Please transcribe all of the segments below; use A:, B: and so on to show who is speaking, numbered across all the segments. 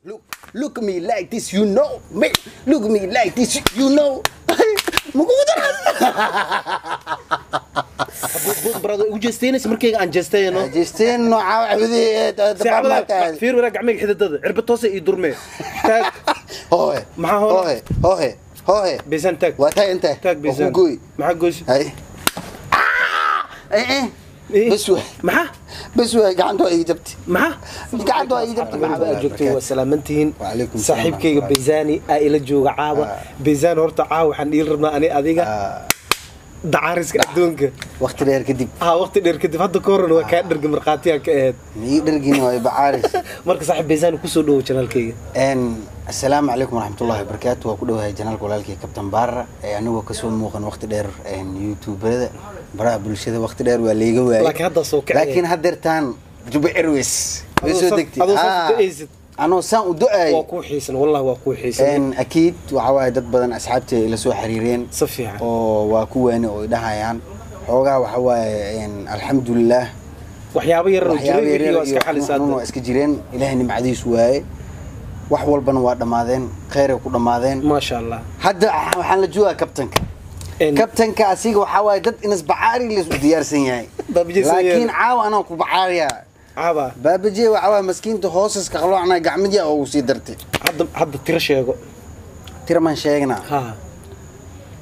A: Look, look at me like this, you know me. Look at me like this, you know. Makugu daraa?
B: Brother, ugu jeestaynaysa markayga aan jeestayno.
A: Jeesteen nooca cabdi.
B: Fiir waraag gacmayga xididada cirba toose ii durmee. Taag.
A: Hoohe.
B: Maxaa hore?
A: Hoohe, hoohe, hoohe.
B: Beesaan taag.
A: Waa taag inta.
B: Taag beesaan.
A: Gooy.
B: Maxaa goys?
A: Hay. Eh eh. Bas waay.
B: Maxaa?
A: Bas waay, gacanta waa iga jabtay.
B: Maxaa?
A: Gacanta waa iga jabtay.
B: Maxaa joogtay? Waa salaamantihiin.
A: Wacalaykum salaam.
B: Saaxiibkayga Beesaani aa ila jooga caawa. Beesaan, horta caawa waxaan dhiili rabnaa ani adiga dacaariska adduunka.
A: Waqti dheer kadib.
B: Ah, waqti dheer kadib. Hadda ka horena waa kaa dherga, markhaatiyaan ka ahayd.
A: Mii dhergin waa bacaaris.
B: Marka saaxiib Beesaani, kusoo dhowo janaalkayga.
A: Assalaamu calaykum waraxmatullaahi wabarakaatu. Waa ku dhowahay janaalka walaalkay Kabtan Baara ee anigoo kasoo muuqan waqti dheer youtuberada baraha bulshada. Waqti dheer waa layga waayay.
B: Laakiin hadda soo kacay.
A: Laakiin haddeertaan Juba Airways way soo degtay.
B: Adoo soo da'aysid.
A: Anoo saan u do-ay.
B: Waa kuu xiisan, wallahi waa kuu xiisan.
A: Akiid waxa waaye dad badan asxaabtay ila soo xiriireen
B: si fiican
A: oo waa ku waani oo idhahayaan xoogaa waxa waaye alxamdulilaah.
B: Waxyaabo yarar oo
A: waxyaabo
B: jiray
A: yaryar
B: wixii waa
A: iyo
B: iska xalisaa.
A: xanuun waa iska jireen. Ilaahay nimcadiisu waaye, wax walbana waa dhammaadeen, kheyray ku dhammaadeen.
B: Maasha Allah.
A: Hadda waxaan la joogaa kabtanka. Kabtanka asiga waxaa waaye dad inas bacaari laisku diyaarsan yahay.
B: Baabajey soo
A: laakiin
B: yeelay.
A: Caawa anaan ku bacaariyaa.
B: Caaba.
A: Baabajey waxaa waaye maskiinta hoosaska qalloocnaa gacmadii ugu sii dartay.
B: Hadda tiro sheego.
A: Tira maan sheegnaa?
B: Ha.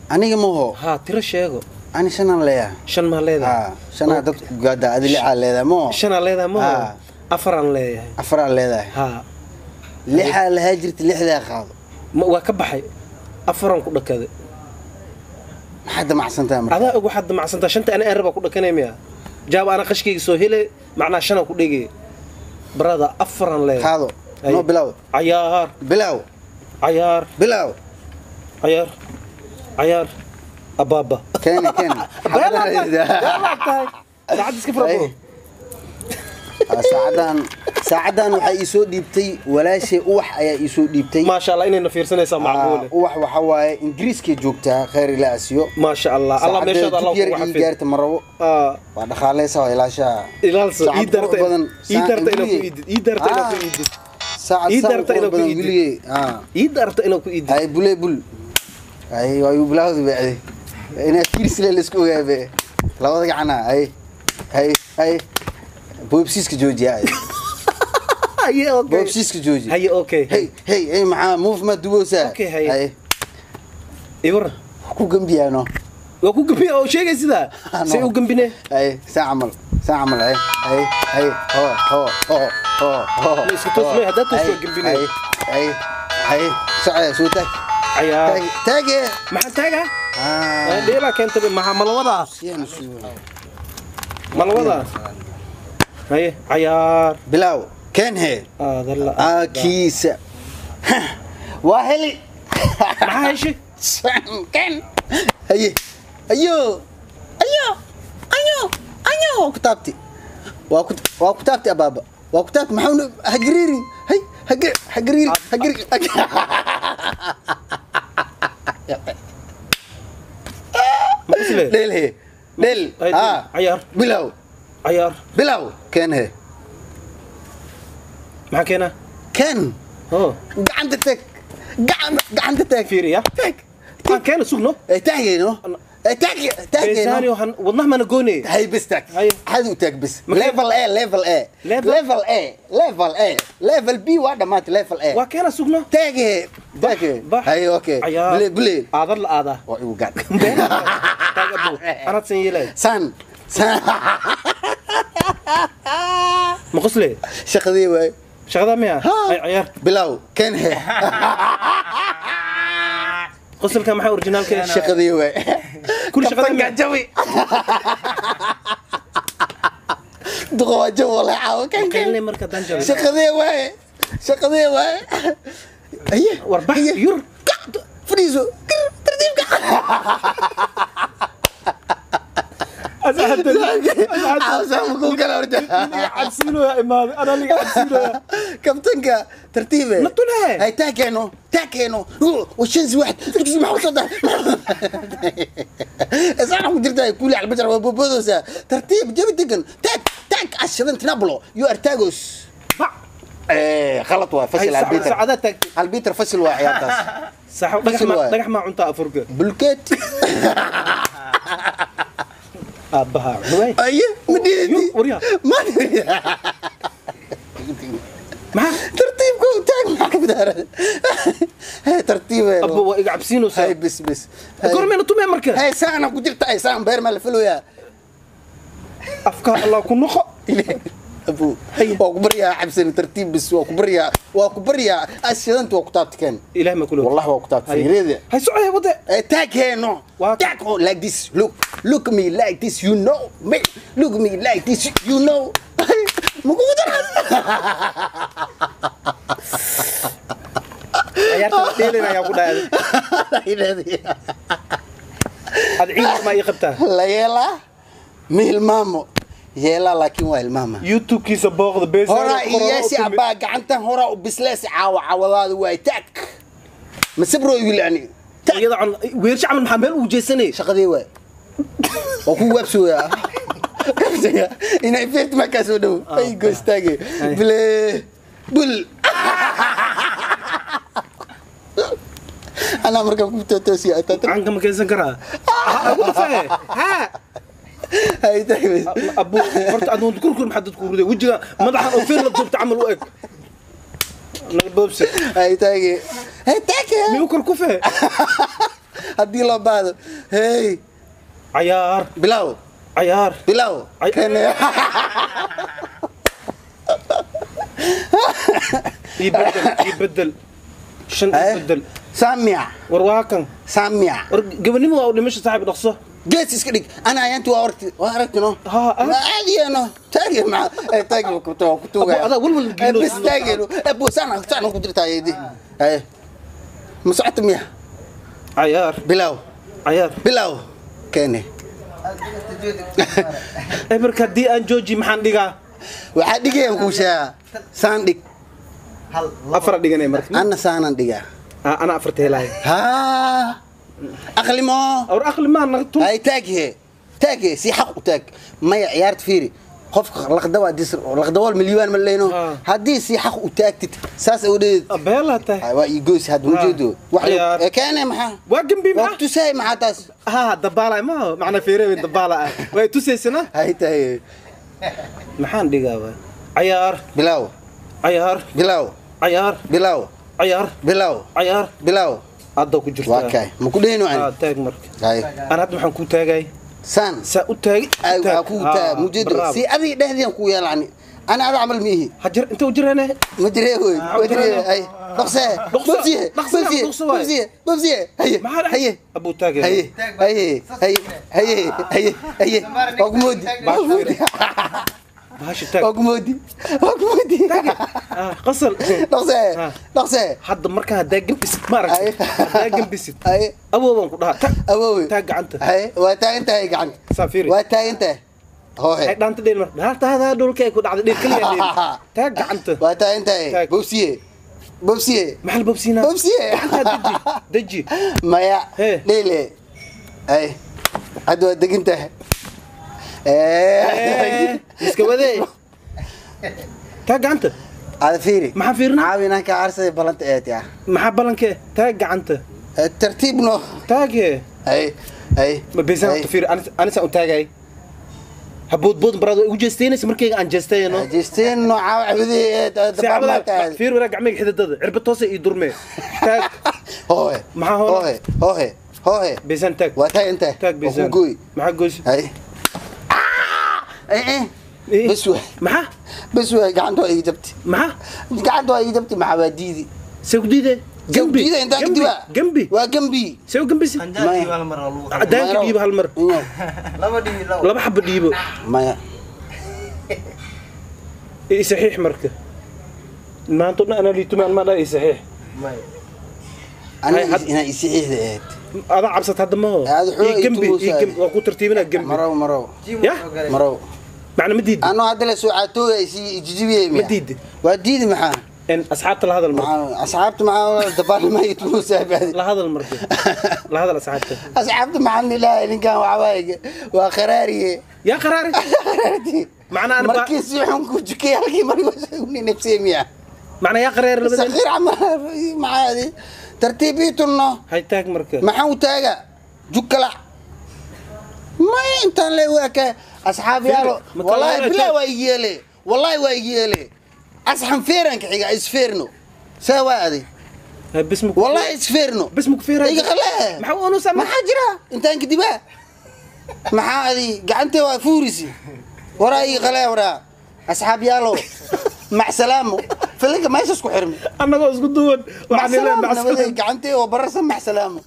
A: Aniga maho.
B: Ha, tiro sheego.
A: Ani shanaan leeyahay.
B: Shan maa leedahay?
A: Ha, shanaa dadku gaadaa, adi lixaa leedahay maho?
B: Shanaa leedahay maho?
A: Ha.
B: Afaraan leeyahay.
A: Afaraa leedahay?
B: Ha.
A: Lixaa lahaa jirta, lixdaa qaado.
B: Waa ka baxay, afaraan ku dhakaday.
A: Maxaad damacsantahay marka?
B: Adaa og waxaad damacsantaa. Shanta ani aan rabaa ku dhakanay miya? Jaab ana qashkayga soo hele, macnaa shanaan ku dhegay. Brother, afaraan leeyahay.
A: Qaado.
B: Ay.
A: Noo bilow.
B: Cayaar.
A: Bilow.
B: Cayaar.
A: Bilow.
B: Cayaar, cayaar, abaaba.
A: Keeni, keeni.
B: Been tahay, saacad iska fura bro.
A: Saacadan waxaa ii soo dhiibtay walaashay Uwax ayaa ii soo dhiibtay.
B: Maasha Allah, inayna fiirsanaysaa macquule.
A: Uwax waxa waaye Ingiriiskay joogtaa, khayr ilaa asiyo.
B: Maasha Allah, Allah meeshaada Allah
A: yar
B: kugu
A: ii
B: xafid.
A: Gaarta ma rabo. Waa dhaqaaleysa, waa ilaashaa.
B: Ilaalso
A: Saacad
B: ii darta
A: qurux badan,
B: ii darta inaa ku
A: weligay.
B: iidid, ii darta inaa ku iidid.
A: Saacad
B: ii
A: saan
B: darta
A: qurux
B: inaa ku
A: badan
B: iidid.
A: weligay.
B: Ii darta inaa ku iidid.
A: Hay, bule bul, hay, waa igu bilaawda bacdi inaa fiirsile la isku ogaa be labada gacana. Hay, hay, hay, boobsiiska joojiya.
B: Haye, okay.
A: Boobsiiska jooji.
B: Haye, okay.
A: Hey, hey, hey, maxaa movement duwoosaa?
B: Okay, haye. Ii waran.
A: Ku gambiyaano.
B: Waa ku gambiya oo sheegay sidaa say u gambine.
A: Hay, saa camal, saa camal. Hay, hay, hay, ho, ho, ho, ho, ho.
B: Ma iska toos may, haddaad toos waa gambine.
A: Hay, hay, hay, socda, soo taag.
B: Cayaar.
A: Taag, taage.
B: Maxaa taagaa? Dheelaa keentay, maxaa ma lawadaa?
A: Siyaan suu.
B: Ma lawadaa? Haye, cayaar.
A: Bilow, keen he.
B: Aadalla.
A: Akiisa waa heli.
B: Maxaa heshay?
A: Ken, haye, ayo, ayo, ayo, ayo, waa ku taabti, waa ku taabti, abaaba, waa ku taabti. Maxaa hagariirin? Hay, hagariirin, hagariirin.
B: Ma qosle?
A: Dheel he, dheel.
B: Ay, cayaar.
A: Bilow.
B: Cayaar.
A: Bilow, keen he.
B: Maxaa keenaa?
A: Ken.
B: Ho.
A: Gacanta tag, gacanta tag.
B: Fiiriya.
A: Tag.
B: Aan keena, sugno.
A: Taagayno, taag.
B: Beesaani.
A: Taagayno.
B: Waxaan wadnaha mana goynay.
A: هاي بس تاك.
B: هاي.
A: هذا تاك بس. ليفل A، level A.
B: Level-
A: level A، level A، level B waa dhamaatay، level A.
B: Waa keena, sugno.
A: taage, taage.
B: Bax.
A: هاي، okay.
B: Cayaar.
A: بلي بلي.
B: Aadar la aadaa.
A: waa igu gaad.
B: Been taag abo, anaad san yeelay.
A: San san.
B: Ma qosle?
A: Shaqadii waay.
B: Shaqadaa miya?
A: Ha.
B: Ay, cayaar.
A: Bilow, ken he.
B: Qosolka maxaa originaalka?
A: Shaqadii waay.
B: Kul shaqada
A: Kabtanka
B: miya?
A: Jawi duqa waa jawi, wallahi caawa ken ken.
B: Qaylinay marka haddaan jabay.
A: Shaqadii waay, shaqadii waay. Aye.
B: War bax.
A: Aye.
B: Yur.
A: Fadhiiso tartiibka.
B: Cabsiinooya imaaday, anaa liga cabsiinooya.
A: Kabtanka tartiibe.
B: Natulhe.
A: هاي تاكينو تاكينو والشنز واحد تركز مع صدح انا كنت كولي على البشر وبودوسا ترتيب جيب دقن تاك تاك عشان تنبلو يو ارتاغوس.
B: Bac.
A: Khalad waa fasil albitar.
B: Saacada taagtay.
A: Albitar fasil waa ciyaartaas.
B: Sax dhagax ma cunta afurka.
A: Bulkeet.
B: Aabbaha way.
A: Aye, ma diidi.
B: Warya.
A: Ma diidi.
B: Maxaa
A: tartiibka u taag maxaa ka bidaara? Tartiib.
B: Abbo waa iga cabsiinaysaa.
A: Hay bis bis.
B: Gormeena tumee marka.
A: Hay saana ku jirta ay saan beer ma la filayaa.
B: Afka Allah ku noqo.
A: Abu waa ku baryaa cabsan tartiib bis waa ku baryaa waa ku baryaa ashadanta waa ku taabtikeen.
B: Ilaah ma kulo.
A: Wallahi waa ku taabtay fiirida.
B: Hay socday wada.
A: Taag he no. Taag oh like this. Look look me like this you know me. Look me like this you know. Ma kugu daran.
B: Ciyaarta dheelin ayaa ku dhacday. Ad ciid ma ii qabtaa.
A: La yeelaa ma hilmaamo. Yeelaa laakiin waa hilmaama.
B: YouTube-kiisa booqda bees.
A: Horaa iyaasi abbaa gacantan horaa u bisleesi caawa caawadaada waay taag. Ma sabro wiil ani.
B: Iyada con weersha camal maxaa meel ugu jeesanay?
A: Shaqadii waay. Waa ku waabsooyaa. Kabsaya inay feert ma ka soo dhow. Ay goostaage. Bile bul. Ana marka ku toosiya
B: tata. Canka ma keensan karaa? Ugu dhufee. Ha.
A: Hay taag.
B: Abu horta aad wad kurkur maxaa dadku ruday wajiga madaxa oo feer la duubta camal u eg. Naga boobsi.
A: Hay taag. Hay taag.
B: Miyuu kor ku fee?
A: Haddii loo baahdo. Hey.
B: Cayaar.
A: Bilow.
B: Cayaar.
A: Bilow.
B: Ii bedel, ii bedel. Shan ii bedel.
A: Saamiya.
B: War waa kan.
A: Saamiya.
B: War gabanimo waa u dhimasho saaxiib dhaqso.
A: Gees iska dhig. Ana ayaanti waa aragti waa aragtino.
B: Ha,
A: caadi ano. Taagi ma taagi ku to ku tuuga.
B: Abu adaa walwal geelo.
A: Bas taagi abu sana sana ku jirtaa aydi. Ay. Ma socota miya?
B: Cayaar.
A: Bilow.
B: Cayaar.
A: Bilow. Keene.
B: Marka haddii aan jooji maxaan dhigaa?
A: Waxaa dhigayaan kuu sheegaa. Saan dhig.
B: Afar dhiganay marka.
A: Anna saanan dhigaa.
B: Ana afarta helahay.
A: Ha. Aqli mo.
B: Awr aqli ma naga tum.
A: Ay taaghe. Taaghe si xaq u taag. Maya ciyaarta fiiri. Qofka laqdawa dis laqdawa milyan ma leeyno. Haddii si xaq u taagtid saas u dheed.
B: Beela tahay.
A: Waa ii goys had ujeedo. Wax keene maxaa?
B: Waa gambi maxaa?
A: Waa tusay maxaa taas?
B: Ha dabaala ma macna fiire dabaala ah. Way tusaysana?
A: Hay tahay.
B: Maxaan dhigaa waa? Cayaar.
A: Bilow.
B: Cayaar.
A: Bilow.
B: Cayaar.
A: Bilow.
B: Cayaar.
A: Bilow.
B: Cayaar.
A: Bilow.
B: Hadda ku jirtaa.
A: Waa kay. Ma ku dhehino ani?
B: Taag marka.
A: Hay.
B: Ana hadda maxaan ku taagay?
A: Saan.
B: Saa u taagi.
A: Ay waa ku taag mujeedo. Si adiga dhexdiin ku yeelani. Ana ada camal mihi.
B: Hajar inta u jirane?
A: Ma jiree way. Ma jiree. Ay. Dhaqsee. Dhaqsee. Dhaqsee. Dhaqsee. Dhaqsee. Haye. Haye.
B: Abu taagay.
A: Haye. Haye. Haye. Haye. Haye. Haye. Waa ku moodi.
B: Bahasha taag.
A: Waa ku moodi. Waa ku moodi.
B: Qasal.
A: Dhaqsee. Dhaqsee.
B: Hadda markaa hadaa gambisid ma aragtid. Hadaa gambisid.
A: Haye.
B: Awoobaan ku dhahaa.
A: Awoowe.
B: Taag gacanta.
A: Haye. Waa taagan tahay gacanta.
B: Saa fiiri.
A: Waa taagan tahay. Hoohe.
B: Hay dhaanta dheel marka. Dhaanta dhulka ay ku dhacday dheel kaliya dheel. Taag gacanta.
A: Waa taagan tahay. Bobsiye. Bobsiye.
B: Maxaa la bobsiinaa?
A: Bobsiye.
B: Gacanta deji. Deji.
A: Maya. Dheele. Ay. Hadda waa degan tahay.
B: Iska wadee. Taag gacanta.
A: Ada fiiri.
B: Maxaa fiirinaa?
A: Caawi inaan ka aarsaday balanta eed yaa.
B: Maxaa balankee? Taag gacanta.
A: Tartiib no.
B: Taagee.
A: Ay. Ay.
B: Ma beesaan u fiiri anisa u taagay. Habood bood barado igu jeesteynaysa markayga aan jeestayno.
A: Jeesteyn no caawa cabudii dabaa ma tahay.
B: Fiir wara gacmayga xididada cirba toos ii durmee. Taag.
A: Hoohe.
B: Maxaa hoohe?
A: Hoohe. Hoohe. Hoohe.
B: Beesaan taag.
A: Waa taagan tahay.
B: Taag beesaan.
A: Gooy.
B: Maxaa goys?
A: Ay. Ay. Bas waay.
B: Maxaa?
A: Bas waay gacanta waa ii jabtay.
B: Maxaa?
A: Gacanta waa ii jabtay maxaa waa diidi.
B: See ku diiday?
A: Gambi. Diiday intaa kadib waa.
B: Gambi.
A: Waa gambi.
B: See u gambisi? Daanka dhiibo hal mar.
C: Laba dhiibo.
B: Laba xabo dhiibo.
A: Maya.
B: Ii saxiix marka. Maanta dhan ana liitumaan ma dhaa ii saxiix.
C: Maya.
A: Ana ina ii saxiixda ahayd.
B: Adaa cabsat hadda ma ho. Ii gambi, ii gambi waa ku tartiibinaa gambi.
A: Marow marow.
B: Ya?
A: Marow.
B: Macna ma diidi.
A: Anoo hadda la soo caatooya isi jijibiyey
B: Ma diidi.
A: Waa diidi maxaa?
B: إن أصحابته لهذا المرة.
A: أصحابته مع دبر ما يتوسع بعد.
B: لهذا المرة. لهذا أصحابته.
A: أصحابته مع إني لا إن كان وعوايق وقراري.
B: يا قراري.
A: قرارتي.
B: معنا أنا
A: مركز يحون كوجكي هالكي مركز نفسي ميا.
B: Macnaa yaa qareer labadeen.
A: Saqiir camal maxaadi tartiibiitunno.
B: Hay taag marka.
A: Maxaan u taaga jukalac may intaan le waa ka asxaab yaalo.
B: Fiiri, ma kala
A: wallaahi
B: hore
A: bilaa
B: taag.
A: Waa igeele, wallaahi waa igeele, asxan feeran ka xiga isfeerno saa waa adi.
B: Hay bes maku.
A: Wallaahi isfeerno.
B: Bes maku feeray.
A: Iga qalee.
B: Maxaa u anuusaa?
A: Maxaa jira intaan kadibaa maxaa adi gacantee waa fuurisi waraa iga qalee waraa asxaab yaalo macsalaamo filinka meeshaas ku xirmi.
B: Annagoo isku duwan waxaan
A: macsalaamo
B: ilaa
A: nabaday gacantee oo bararsan macsalaamo.